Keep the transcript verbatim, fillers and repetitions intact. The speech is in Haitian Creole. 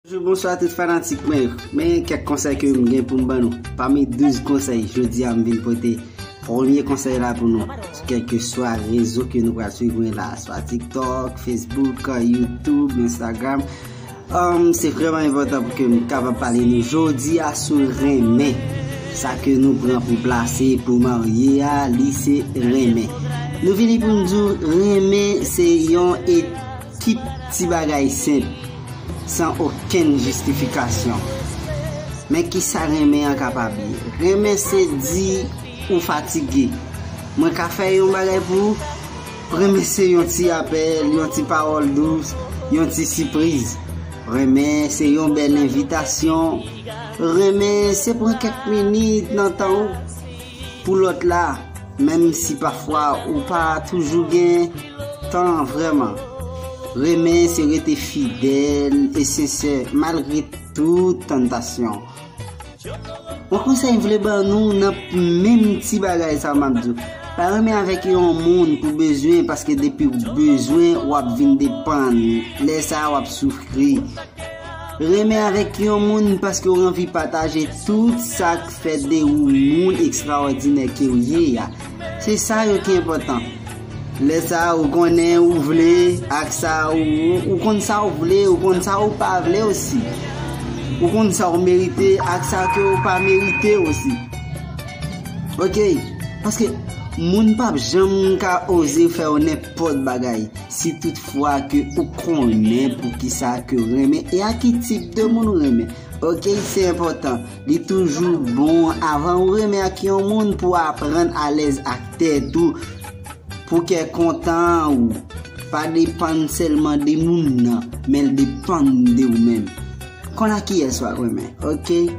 Bonjou, bonswa tout fanatik mwen. Men kèk konsèy ke m gen pou m ban nou. Pami douz konsèy, jodi a m vin pote premye konsèy la pou nou. Kèlkeswa rezo ke nou pral swiv mwen la, swa TikTok, Facebook, YouTube, Instagram. Um, se vrèman enpòtan pou ke m kapab pale nou jodi a sou renmen. Sa ke nou pran pou plase, pou marye a, li se renmen. Nou vini pou n di w, renmen se yon ekip ti bagay senp, san okenn jistifikasyon. Men kisa renmen an kapab ye? Renmen se di ou fatige. Mwen ka fè yon bagay pou ou. Renmen se yon ti apèl, yon ti pawòl dous, yon ti sipriz. Renmen se yon bèl envitasyon. Renmen se pran kèk minit nan tan ou pou lòt la, menm si pafwa ou pa toujou gen tan an vrèman. Renmen se rete fidèl e sensè malgre tout tantasyon. Yon konsèy m vle ban nou nan menm ti bagay sa m ap di w. Pa renmen avèk yon moun pou bezwen, paske depi w bezwen, w ap vin depann. Lè sa a, w ap soufri. Renmen avèk yon moun paske w anvi pataje tout sa k fè de ou moun ekstraòdinè ke w ye a. Se sa yo ki enpòtan. Lè sa a, ou konnen ou vle, ak sa ou, ou konn sa ou vle, ou konn sa ou pa vle osi. Ou konn sa ou merite, ak sa ke ou pa merite osi. Ok? Paske moun p ap janm ka oze fè w nenpòt bagay, si toutfwa ke ou konnen poukisa ke w renmen e a ki tip de moun ou renmen. Ok, se enpòtan. Li toujou bon avan ou renmen ak yon moun pou w aprann alèz ak tèt ou, pou kè kontan ou pa depann sèlman de moun nan, men l depann de ou menm. Konn ak kiyès w ap renmen, ok?